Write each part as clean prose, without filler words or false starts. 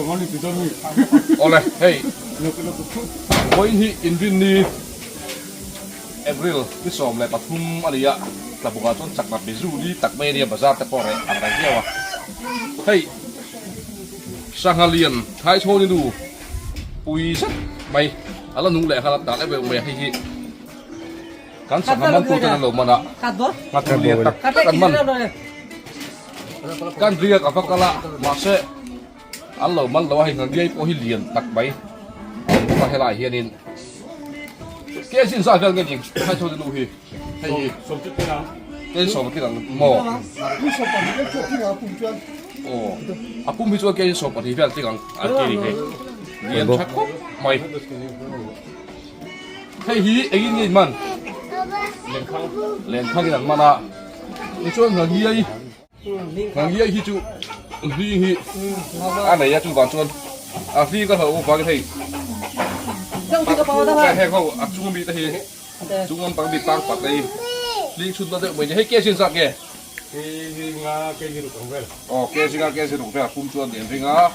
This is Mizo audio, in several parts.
Awle hei vawiin hi inrinni April ni 13 a ni a, Tlabukah chuan chakna bizu ni tak mai a nia bazar te pawh reh ang reng viau a. Hei Sangha lian Thaichhawni nu pui zet mai a la nung leh nghal a dan em em mai a hei hi. Kan sangha man tuten an lo man a, nghatun lian tak tak an man. Kan riak a va kal a, mahse an lo man lo a, hei nghangiai pawh hi lian tak mai a awm bawk a helaiah hianin ke zin zat vel nge ni Thaithaw nu hi hei hi ke 70 ang maw aw a pum hi chuan ke 12 vel tling ang an ti a ni hei lian tha khawp mai. Hei hi engin nge in man? Lenkhang. Lenkhang in an man a. Tichuan Ngangiai Ngangiai hi chu hling hi a nei a chuvang chuan a hling ka hlauh avangin hei heng ho a chung ami te hi chung lampang mi tang pat te hi hling chhun na deuh mai ni. Hei ke sin zat nge? Ke zinga ke ziruk ang vel. Aw ke zinga ke ziruk vel a pum chuan an ring a.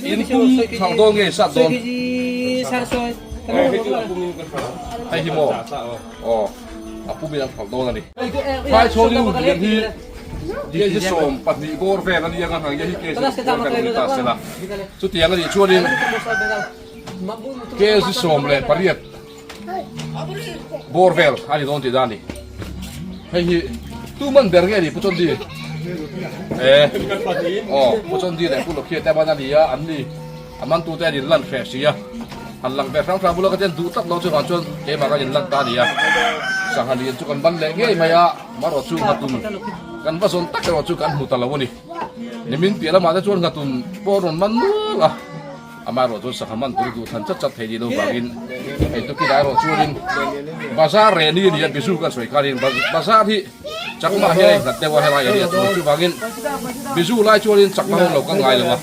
In pum thar dawn nge sat dawn? Hei hi maw? Aw, a pum in an thar dawn a ni. Phai chhawn in lian hi kg 12 bawr vel a nia nga hi kg bawr vel a ni ta sela. Chutiang a nih chuanin kg 18 bawr vel a ni dawn tih dan a ni. Hei hi tu man ber nge ni Pu Chawndi? E aw Pu Chawndi leh Pu Lokhiate te man a ni a, an ni a man tute an inlan hreh si a, han lang ve hrang hrang bula ka ten duh tak lo chuvang chuan keimah kan inlan ta a ni a, sangha lian chu kan ban leh ngei mai a, marawh chu nghatun kan va zawn tak erawh chu kan hmu ta lo a ni. Nimin piah lamah te chuan nghatun pawh a rawn man nual a. Amaherawh chuan sangha man tur duh than chat chat thei ni lo vangin hei tukin ah erawh chuanin bazar reh ni a ni a, bizu kan sawi khanin bazar hi chakma hian a innghat deuh a helai a nia chu chuvangin bizu lai chuanin chakma ho lo kal ngai lo a,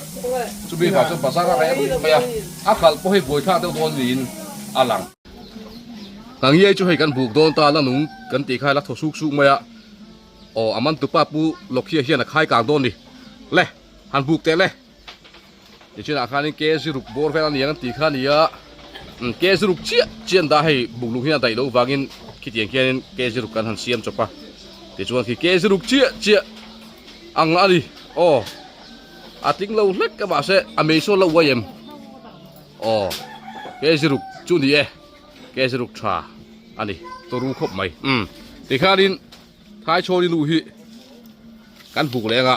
chumi vang chuan bazar a reh em mai a, a khalh pawh hei buaithlak deuh dawn niin a lang. Ngangiai chu hei kan buk dawn ta la nung kan tih kha la thaw suk suk mai a, aw a man tupa pu Lokhia hian a khai kang dawn ni le han buk teh le. Nichinah khanin ke ziruk bawr vel a ni ang an tih kha a ni a, ke ziruk chiah chiah an dah hei buklung hian a daih loh vangin khitiang khianin ke ziruk kan han siam chawp a, tichuan khi ke ziruk chiah chiah ang a ni aw a tling lo hlek a mahse a mei sawn lo uai em aw ke ziruk chu ni e ke ziruk tha a ni tawru khawp mai umm tikhanin. Thaichhawni nu hi kan buk leh anga.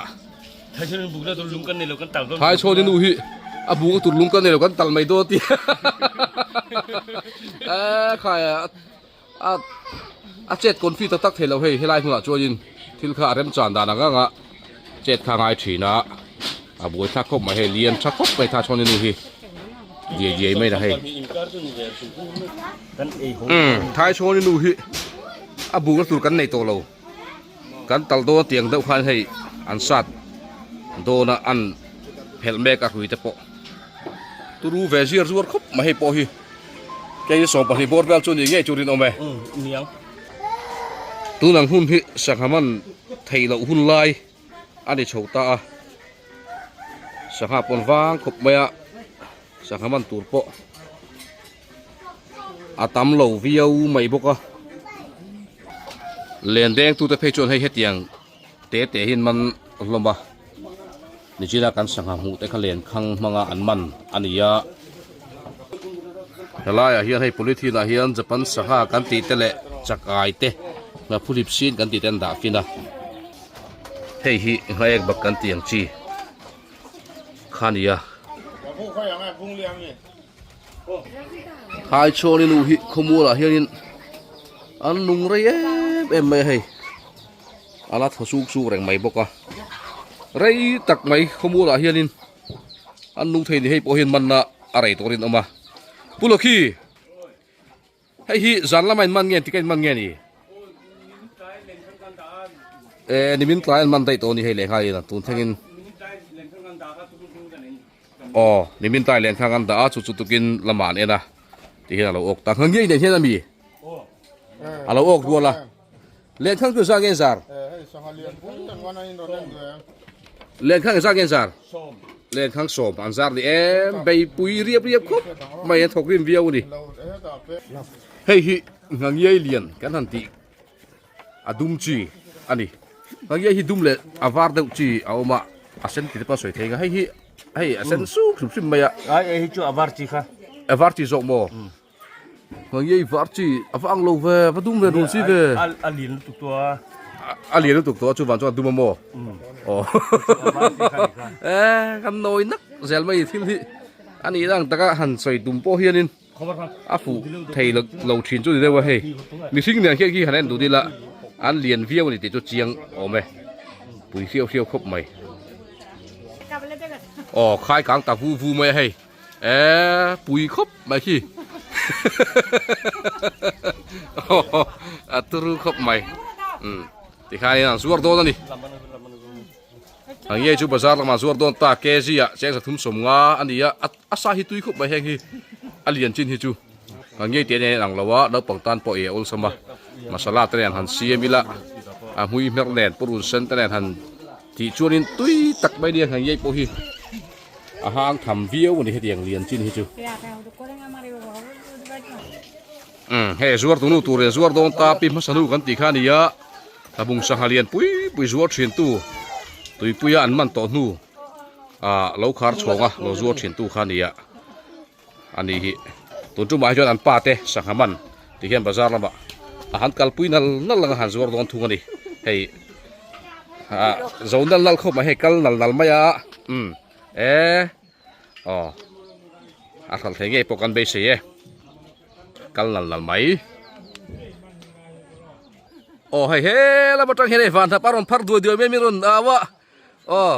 Thaichhawni buk na tur lung kan nei lo kan tal dawn. Thaichhawni nu hi a buk a tur lung kan nei lo kan tal mai dawn ti. Eh khai a a chet confi tak tak thei lo hei helai hmunah chuanin thil kha a remchan dan ang anga chet kha a ngai thin a a buai thlak khawp mai hei lian tha khawp mai Thaichhawni nu hi diai diai mai la hei. Umm Thaichhawni nu hi a bukna tur kan nei tawh lo kan tal dawn tiang deuh khan hei an sat dawn a an phelh mek a hrui te pawh turu ve ziar zuar khawp mai hei pawh hi kei 12 bawr vel chu ni ngei chu rinawm e tunang hun hi sangha man theih loh hun lai a ni chho ta a sangha pawn vang khawp mai a sangha man tur pawh. a tam lo viau mai bawk a len deng tute phei chuan hei hetiang te te hi an man hlawm a nichina kan sangha hmuh te kha len khang hmanga an man a ni a helaiah hian hei polythene ah hian Japan sangha kan tih te leh chakai te nghaphulip sin kan tih te an dah fin a hei hi nghaek bak kan tih ang chi kha a ni a. Thaichhawni nu hi khawmualah hianin an nung rei em em mai a hei a la thaw suk suk reng mai bawk a rei tak mai khawmualah hianin an nung thei ni hei pawh hian manna a rei tawrin a awm a Pu Lakhi Hei hi zan lama in man nge tika in man nge ni? E nimin tlai an man daih tawh ni hei leh nghal in tun thlengin aw nimin tlai leh khang an dah a chu chu tukin lama an en a ti hian a lo awk ta nghal ngei nen hian a mi a lo awk rual a lenkhang chu za nge zar lenkhang za nge zar. Lenkhang sawm an zar ni em beipui riap riap khawp mai an thawk rim viau a ni. Hei hi Ngangiai lian kan han tih a dum chi a ni. Ngangiai hi dum leh a var deuh chi a awm a, a sen ti te pawh a sawi thei ang a, hei hi hei a sen suk hrim hrim mai a. Ai hei hi chu a var chi kha. A var chi zawk maw? Ngangiai var chi a va ang lo ve, a va dum ve run si ve. A lian lutuk tawh a. A lian lutuk tawh a chuvan chuan a dum a maw? Aw. E kan nawi nak zel mai thil hi a nih ang taka han sawi tum pawh hianin a fuh thei lo thin chu ni deuh a hei. Mihring nen khian khi han en duh ila an lian viau a ni tih chu chiang awm e. Pui hriau hriau khawp mai. Aw khai kang ta vu vu mai a hei. Eee pui khawp mai khi a turu khawp mai umm tikhian an zuar dawn a ni ang nge chu bazar lamah zuar dawn ta kg ah cheng sathum sawmnga a ni a a sa hi tui khawp mai heng hi a lian chin hi chu ang nge tih a inang lo a naupang tan pawh ei a awlsam a masala te nen han siam ila a hmui hmer nen purun sen te nen han tih chuanin tui tak mai nia ang nge pawh hi. A hang tham viau a ni hetiang lian chin hi chu. Umm hei zuar tunu tur leh zuar dawn ta pi hmasa nu kan tih kha a ni a, tlabung sangha lian pui pui zuar thin tu tuipuia an man tawh hnu ah lo khar chhawng a lo zuar thin tu kha a ni a, a ni hi tun tumah hi chuan an pa te sangha man ti hian bazar lamah a han kalpui nal nal ang a han zuar dawn thung a ni hei ah zo nal nal khawp mai hei kal nal nal mai a umm e aw a hralh thei ngei pawh kan beisei e kal nal nal mai aw hei he lam atang hian hei van hnap a rawn phar duai duai mai mi rawn au a. Aw.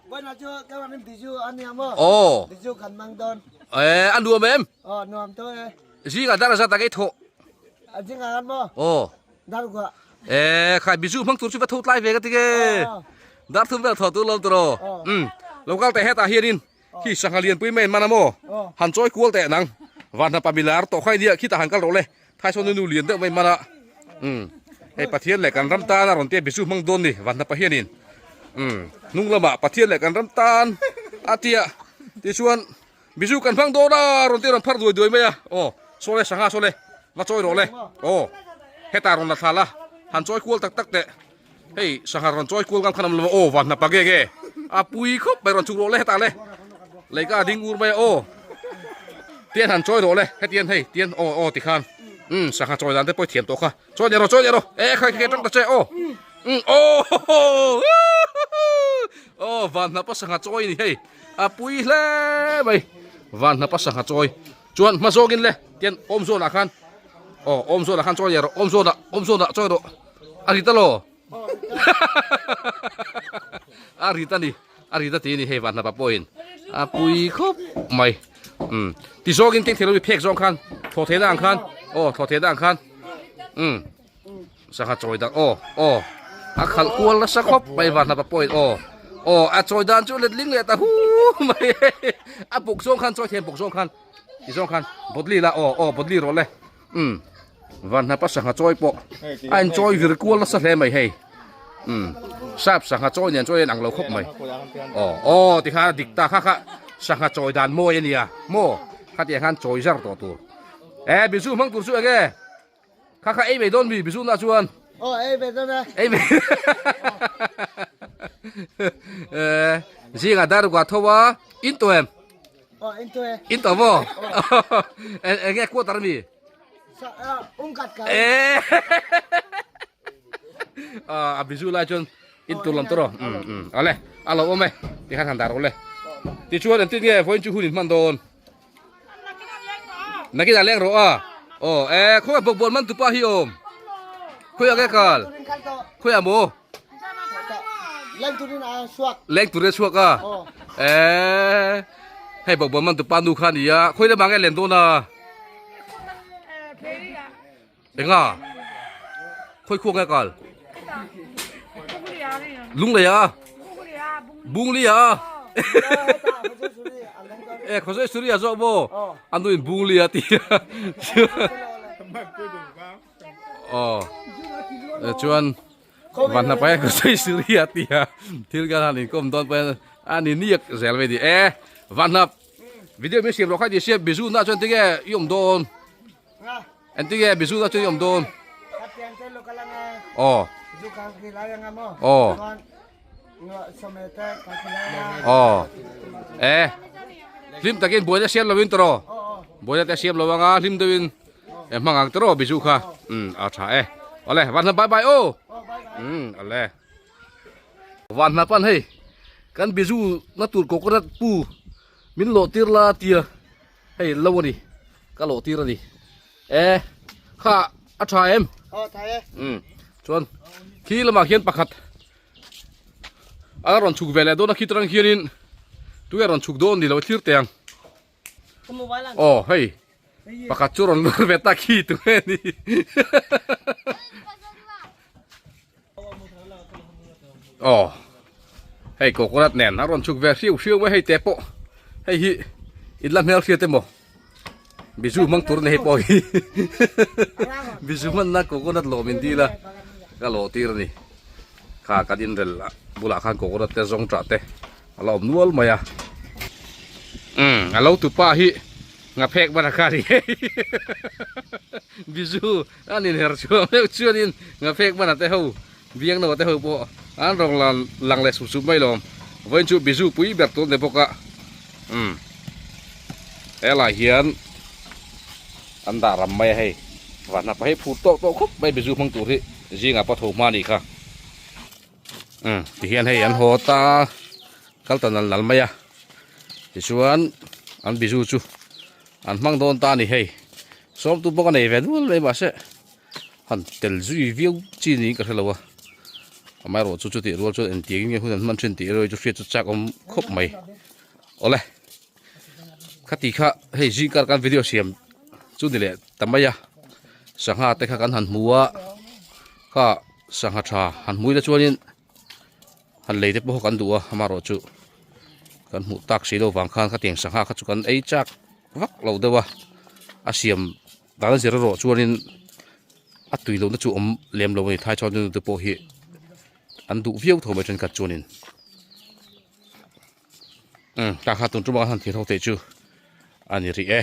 Bueno chu ka wan in biju ania mo. Aw. Biju kan mang don. Eh a nuam em? Aw nuam to e. Zinga dar za tak ei tho. A zinga kan mo. Aw. Dar gua. Eh khai biju mang tur chu va tho tlai ve ka tige. Dar thum vel tho tur lo tro. Um. Local te hetah hianin khi sangha lian pui mai an man a maw? Han chawi kual teh nang. Van hnapa milar tawh kha ania khitah han kal rawh le. Thaisawm nu nu lian deuh mai man a. Um. Hei Pathian leh kan ram tan a rawn tia bizu hmang dawn ni van hnapa hianin. Um. Hnung lamah Pathian leh kan ram tan a tia tichuan bizu kan hmang dawn a rawn tia rawn phar duai duai mai a. Aw saw le sangha saw le va chawi rawh le. Aw. Hetah rawn la thla la han chawi kual tak tak teh. Hei sangha rawn chawi kual ngam khan awm lo aw van hnapa nge nge a pui khawp mai rawn chhuk rawh le hetah le leika a ding ur mai a aw tian han chawi rawh le hetian hei tian aw aw tikhan umm sangha chawi dan te pawh i thiam tawh kha chawi leh rawh chawi leh rawh e khai khai tang ta che aw umm aw aw van hnapa sangha chawi a ni hei a pui hle mai van hnapa sangha chawi chuan hma zawngin le tian awm zawnah khan aw awm zawnah khan chawi leh rawh awm zawnah awm zawnah chawi rawh. A rit alo? A rit a ni, a rit a ti a ni hei van hnapa pawhin a pui khawp mai. Umm ti zawngin keng thei lo mi phek zawng khan thaw theihna ang khan aw thaw theihna ang khan umm sangha chawi dan aw aw a khalh kual nasa khawp mai van hnapa pawhin aw aw a chawi dan chu letling leh ta hu mai a buk zawng khan chawi thei buk zawng khan ti zawng khan bawtli la aw aw bawtli rawh le. Umm van hnapa sangha chawi pawh a in chawi vir kual nasa hle mai hei umm sap sangha chawi nen chuan a inang lo khawp mai aw aw tikhan a dik ta kha kha sangha chawi dan mawi a nia maw khatiang khan chawi zar tawh tur e bizu hmang tur chu enge kha kha ei mai dawn mi bizu na chuan aw ei ve dawn e ei ve e zingah darukah tho a in tawh em In tawh maw? Eng nge quarter ami? A bizu lai chuan in tur lam tawh rawh. Awle, a lo awm e. Tikhan han dah rawh le. Tichuan engtin nge vawiin chu hun in hman dawn? Nakinah leng rawh a. Aw, e khawngaih bawkbawn man tupa hi awm. Khawiah nge kal? Khawiah maw? Leng turin a chhuak. Leng turin a chhuak a. Eh, hei bawkbawn man tupa nu kha a ni a. Khawi lamah nge len dawn a? Enga? Khawi khuak nge kal? Lunglei a? Bungli a? Eh, Khawzai Suri a zawk maw? A nu in Bungli a ti. Aw chuan van hna pai ka sawi suri a tia thil kan han inkawm dawn pawh hian. A ni niak zel mai ni e. Vanhnap video min siam rawh kha ti sia bizu na chuan tinge i awm dawn. Entinge bizu na chuan i awm dawn. Aw. Aw. Aw. E. Hlim takin buaina siam lovin tawh. Buaina te siam lo anga hlim deuhin e hmang ang tawh bizu kha. Um a tha e. Awle vanhnap bye bye aw. Um awle. Vanhnap an hei kan bizu na tur coconut pu min lawh tir la tia hei lo a ni ka lawh tir a ni e kha a tha em aw tha e um chuan khi lamah khian pakhat a rawn chhuk ve leh dawn a khi tarang khianin tunge rawn chhuk dawn ni lo thlir teh ang. Aw hei pakhat chu rawn lur ve ta khi tu nge ni aw hei coconut nen a rawn chhuk ve hriau hriau mai hei te pawh hei hi in la hmel hriat emaw bizu hmang tur a ni hei pawh hi bizu hmanna coconut lawm in dil a ka lawh tir a ni kha kan inrel bulah khan coconut te zawng tah te. A la awm nual mai a. Umm a lo tupa hi ngaphek ban a kha ni hei. Bizu an inher chhuah meuh chuanin ngaphek ban a te ho biang no te ho pawh an rawn lan lang leh sup sup mai lawm. Vawiin chu bizu pui ber tur a ni bawk a. Umm helai hian an dah ram mai a hei. Vanhnapa hi phur tawk tawk khawp mai bizu hmang tur hi zingah pawh tho hma a nih kha. Umm tihian hei an haw ta kal ta nal nal mai a tichuan an bizu chu an hmang dawn ta a ni hei sawmtu bawk a nei ve nual mai mahse han tel zui viau chi niin ka hrelo a amaherawh chu chutih rual chuan engtiang in nge hun an hman thin tih erawh chu hriat chu chak awm khawp mai awle khati kha hei zingkar kan video siam chu ni leh ta mai a sangha te kha kan han hmu a kha. Sangha tha han hmui la chuanin han lei te pawh kan duh a amaherawh chu kan hmuh tak si lo vang khan khatiang sangha kha chu kan ei chak vak lo deuh a a siam dan a zir erawh chuanin a tui lohna chu awm lem lo a ni thai chuan te pawh hi an duh viau tho mai thenkhat chuanin umm tah kha tun tumah han thir ho theih chu a ni rih e.